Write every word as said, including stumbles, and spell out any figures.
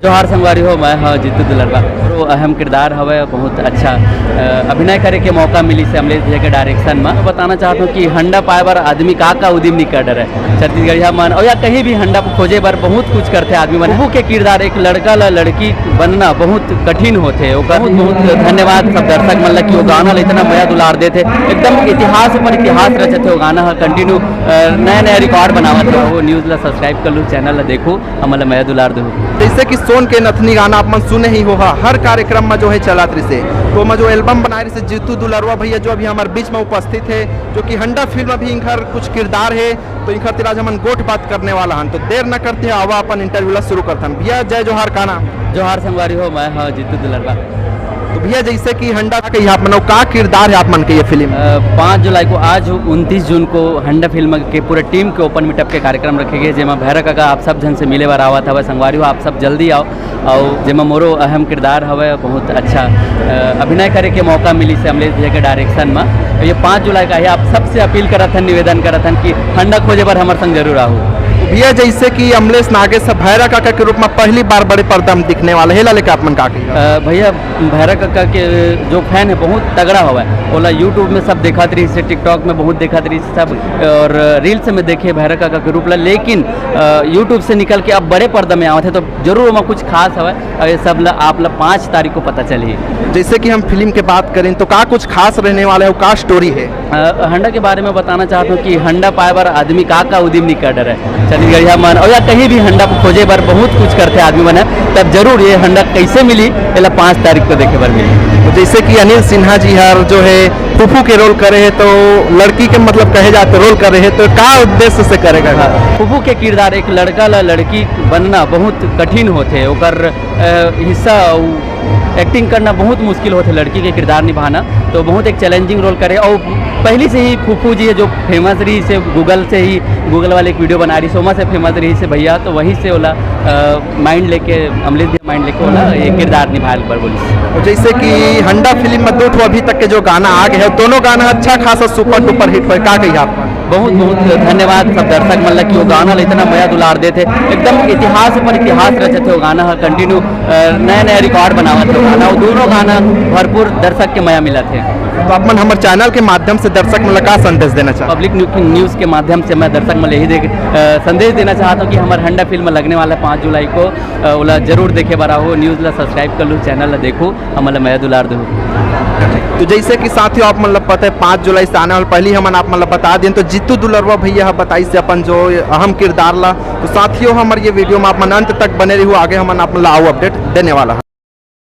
जोहार संगवारी हो, मैं ह जीतू दुलरवा। मोरो अहम किरदार हवय, बहुत अच्छा अ, अभिनय करे के मौका मिलिस हे अमलेश भैया के डायरेक्शन म। बताना चाहत हूँ कि हंडा पाए बर आदमी का का उदिम नहीं कर डरे। छत्तीसगढ़िया मन अउ या कहीं भी हंडा खोजे बर बहुत कुछ करथे आदमी मन। फूफू के किरदार, एक लड़का ला लड़की बनना बहुत कठिन होथे। ओकर बहुत बहुत धन्यवाद सब दर्शक मन ला कि वो गाना ला इतना मया दुलार देथे, एकदम इतिहास पर इतिहास रचथे। वो गाना ह कंटिन्यू नया नया रिकॉर्ड बनावत हे। वो न्यूज ला सब्सक्राइब कर लू, चैनल ला देखू, हमन ला मया दुलार देहू। जैसे कि सोन के नथनी गाना आप मन सुने ही होहा, हर कार्यक्रम में जो है चलत रिसे, तो मैं जो एल्बम बनाए रिसे जीतू दुलरवा भैया जो अभी हमारे बीच में उपस्थित है, जो कि हंडा फिल्म अभी इनकर कुछ किरदार है, तो इनकर तिर आज हमन गोठ बात करने वाला हन। तो देर न करते हुए आवा अपन इंटरव्यू ला शुरू करथन। भैया जय जोहार, का नाम? जोहार संगवारी हो, मैं ह जीतू दुलरवा। तो भैया जैसे कि हंडा कही आप मन, का किरदार है आप मन के ये फिल्म? अ, पाँच जुलाई को, आज उनतीस जून को हंडा फिल्म के पूरे टीम के ओपन मीटअप के कार्यक्रम रखे गए, जेमा भैरा काका आप सब झन से मिले बर आवत हवय। संगवारी हो, आप सब जल्दी आओ। अउ जेमा मोरो अहम किरदार हवय, बहुत अच्छा अ, अभिनय करे के मौका मिलिस हे अमलेश भैया के डायरेक्शन म। ये पाँच जुलाई का है, आप सबसे अपील करत हन, निवेदन करत हन कि हंडा खोजे बर हमर संग जरूर आहू। भैया जैसे कि अमलेश नागेश ह भैरा काका के रूप में पहली बार बड़े पर्दा में दिखने वाला है, एला लेके आप मन का कहिए? अ, भैया भैरा काका के जो फैन है बहुत तगड़ा हवय, ओला यूट्यूब में सब देखत रहिस हे, टिकटॉक में बहुत देखत रहिस हे सब, और रील्स में देखे भैरा काका के रूप ला, लेकिन अ, यूट्यूब से निकल के अब बड़े पर्दा में आवत है तो जरूर ओमा कुछ खास हवय। और ये सब ला आप ला पाँच तारीख को पता चलही। जैसे कि हम फिल्म के बात करें तो का कुछ खास रहने वाला है, का स्टोरी है? अ, हंडा के बारे में बताना चाहत हूँ कि हंडा पाए बर आदमी का का उदिम नहीं कर डरे। छत्तीसगढ़िया मन अउ या कहीं भी हंडा को खोजे बर बहुत कुछ करथे आदमी मन ह, तब जरूर ये हंडा कैसे मिली, एला पाँच तारीख को देखे बर मिली। तो जैसे कि अनिल सिन्हा जी हर जो है फूफू के रोल करे है, तो लड़की के मतलब कहे जाते रोल करे है, तो का उद्देश्य से करेगा? हाँ, फूफू के किरदार, एक लड़का ला लड़की बनना बहुत कठिन होथे, ओकर अ, हिस्सा अउ एक्टिंग करना बहुत मुश्किल होथे लड़की के किरदार निभाना, तो बहुत एक चैलेंजिंग रोल करे। और पहली से ही फूफू जी है जो फेमस रहिस हे, गूगल से ही, गूगल वाले एक वीडियो बना रहिस हे, ओमा से फेमस रहिस हे भैया, तो वहीं से ओला माइंड लेके, अमलेश भैया माइंड लेके ओला ये किरदार निभाए बर बोलिस। और जैसे कि हंडा फिल्म में दो ठो अभी तक के जो गाना आ गए हैं, दोनों गाना अच्छा खासा सुपर डुपर हिट होय, का कही आप? बहुत बहुत धन्यवाद सब दर्शक मन ला कि वो गाना ला इतना मया दुलार देथे, एकदम इतिहास पर इतिहास रचथे। वो गाना ह कंटिन्यू नया नया रिकॉर्ड बनावत हे वो गाना। वो दोनों गाना भरपूर दर्शक के मया मिलत हे। तो आप मन हमर चैनल के माध्यम से दर्शक मन ला का संदेश देना चाहते? पब्लिक न्यू-, न्यूज के माध्यम से मैं दर्शक मन ला यही दे, अ, संदेश देना चाहता हूँ कि हमर हंडा फिल्म लगने वाला है पाँच जुलाई को, अ, ओला जरूर देखे बर आहू, न्यूज ला सब्सक्राइब कर लू, चैनल ला देखू, हमन ला मया दुलार देहू। तो जैसे कि साथियों आप मन ला पता है पाँच जुलाई से आने वाला, पहली हमन आप मन ला बता दें तो जीतू दुलरवा भैया ह बताइस हे अपन जो अहम किरदार ला। तो साथियों हमर ये वीडियो में आप मन अंत तक बने रहू, आगे हमन आप मन ला अउ अपडेट देने वाला है।